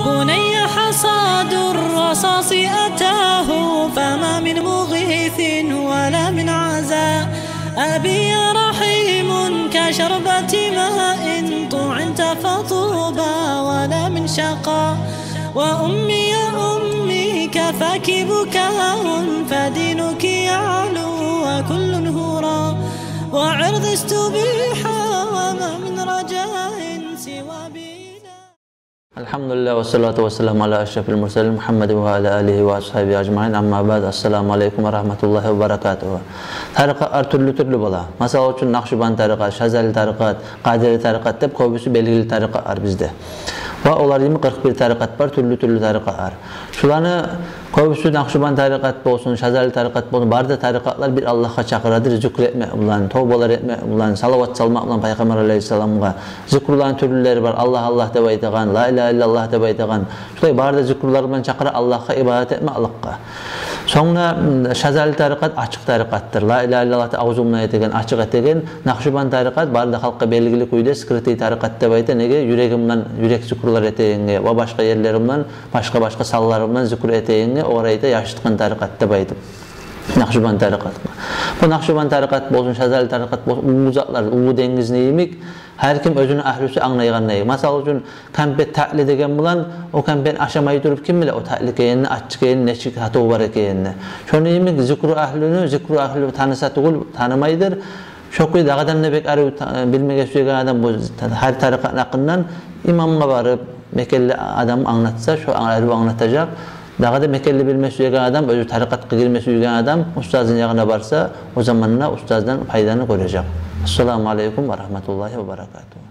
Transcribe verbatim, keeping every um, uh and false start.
بني حصاد الرصاص أتاه، فما من مغيث ولا من عزاء. أبي يا رحيم كشربة ماء طعمت فطوبى، ولا من شقاء. وأمي يا أمي كفاك بكاء، فدينك يعلو وكل هراء. وعرض استبيح، وما من رجاء سوى بنا. الحمد لله، والصلاة والسلام على أشرف المرسلين محمد وعلى آله وأصحابه أجمعين. أما بعد، السلام عليكم ورحمة الله وبركاته. Тарикъатлар тюрлю-тюрлю бола. Масала учун, Накъшубанд тарикъат, Шазали тарикъат, Къадири тарикъат деп кёбюсю белгили тарикъатлар бизде. Ва олар йимик къыркъ бир тарикъат бар, тюрлю-тюрлю тарикъатлар. Шуланы кёбюсю, Накъшубанд тарикъат болсун, Шазали тарикъат болсун, бары да тарикъатлар бир Аллагьгъа чакъырадыр, зикру этмек булан, товбалар этмек булан, салават салмакъ булан Пайхаммар алейгьиссаламгъа. Зикруланы тюрлюлери бар: «Аллагь, Аллагь» деп айтагъан, «Ла илагьа иллаллагь» деп айтагъан. Шулай бары да зикрулар булан чакъыра Аллагьгъа ибадат этмекликге. Сонг да, м, Шазали тарикъат ачыкъ тарикъатдыр. «Ла илагьа иллаллагь» деп авзу булан этеген, ачыкъ этеген. Накъшубанд тарикъат бары да халкъгъа белгили кюйде скрытый тарикъат деп айта. Неге? Юреги булан юрек зикрулар этегенге ва башгъа ерлери булан, башгъа-башгъа санлары булан зикру этегенге огъар айта яшыртгъын тарикъат деп айтып. Накъшубанд тарикъат. Бу Накъшубанд тарикъат болсун, Шазали тарикъат болсун, уллу затлар, уллу денгизни йимик, гьар ким оьзюню агьлюсю англайгъандай. Масала учун, кампет татли деген булан, о кампетни ашамай туруп ким биле о татли экенни, аччы экенни, нечик татыву бар экенни. Шону йимик зикру агьлюню зикру агьлю таныса тюгюл, танымайдыр. Шо кюй дагъы адам да бек арив та-, билмеге сюеген адам бу та-, гьар тарикъатны гьакъындан имамгъа барып, мекенли адам англатса, шо арив англатажакъ. Дагъы да мекенли билме сюеген адам, оьзю тарикъатгъа гирме сюеген адам устазны ягъына барса, о заманда устаздан пайданы гёрежек. Ассаламу алейкум ва рагьматуллагьи ва баракатугь.